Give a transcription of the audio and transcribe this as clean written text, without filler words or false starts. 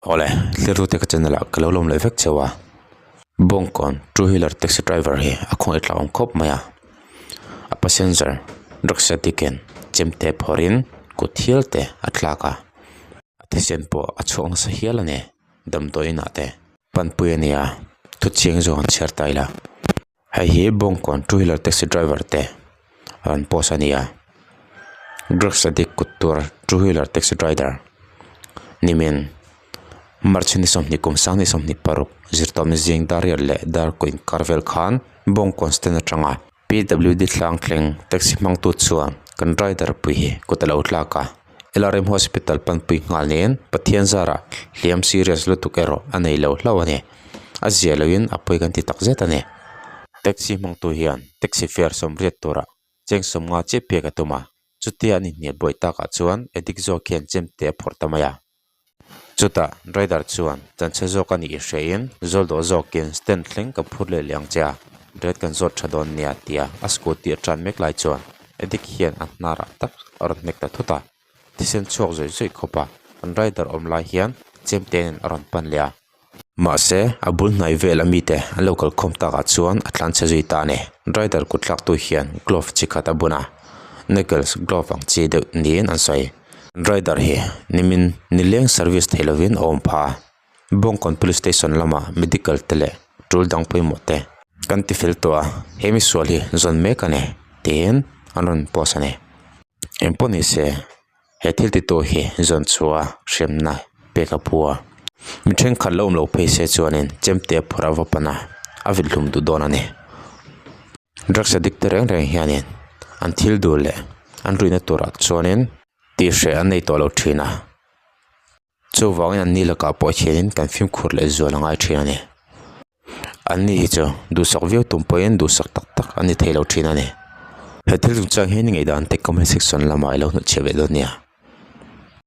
Awle, thlir tute ka channel ah ka lo lawm leh vek cheu a. Bawngkawn two wheeler taxi driver hi a khawngaih tla awm khawp mai a. A passenger drugs addict in chemte phawrh in kut hial te a thlak a. A thisen pawh a chhuak nasa hial a ni damdawi inah te panpui a ni a thu chiang zawk an chhiar ta ila. Hei hi Bawngkawn two wheeler taxi driver te rawn post a ni a drugs addict kut tur two wheeler taxi driver nimin march ni sawmhnih kum sang ni 26 zirtawpna zing dar riat leh dar kaw inkar vel khan Bawngkawn stand atanga P W D tlang thleng taxi hmangtu chuan kan rider pui hi kut a lo tlak a L R M hospital panpui nghal niin Pathian zarah hliam serious lutuk erawh a nei lo hlauh a ni. A zia loin a pawi kan ti tak zet a ni. Taxi hmangtu hian taxi fare sawmriat turah cheng sawmnga chiah pek a tum a, chutia an inhnial buai takah chuan addict zawk hian chemte a phawrh ta mai a. Chutah rider chuan chanchhe zawk a nih i hrein zawl dawh zawkin stand thleng ka phur leh leh ang che a, rate kan zawt tha dawn nia tia a scooty a tan mek lai chuan addict hian a hnarah tak a rawn hnek ta thut a, thisen chhuak zawih zawih khawp a, an rider awm lai hian chemte nen a rawn pan leh a. Mahse, a bul hnai vel a mite an lo kalkhawm takah chuan a tlanchhe zui ta a ni. Rider kut thlaktu hian glove chi khat a bun a, knuckles glove ang chi deuh niin an sawi. Rider hi nimin nileng service thei lovin a awm pha a, Bawngkawn Police Station lama medical te leh tul dang pawimawh te kan ti fel tawh a, he misual hi zawn mek a ni tiin an rawn post a ni. Engpawh ni se. He thil ti tu hi zawn chhuah a hremna pek a phu a mi thenkhat lo awm lo phei se chuanin chemte a phawrh a va pan a a vil hlum duh dawn a ni drugs addict te reng reng hianin an thil duh leh an ruihna turah chuanin tih hreh an nei tawh lo thin a chuvangin an ni lakah pawh hianin kan fimkhur leh zual a ngai thin a ni an ni hi chu duhsak viau tum pawhin duhsak tak tak an ni thei lo thin a ni he thil chungchang hian i ngaihdan te comment section lamah i lo hnutchhiah ve dawn nia.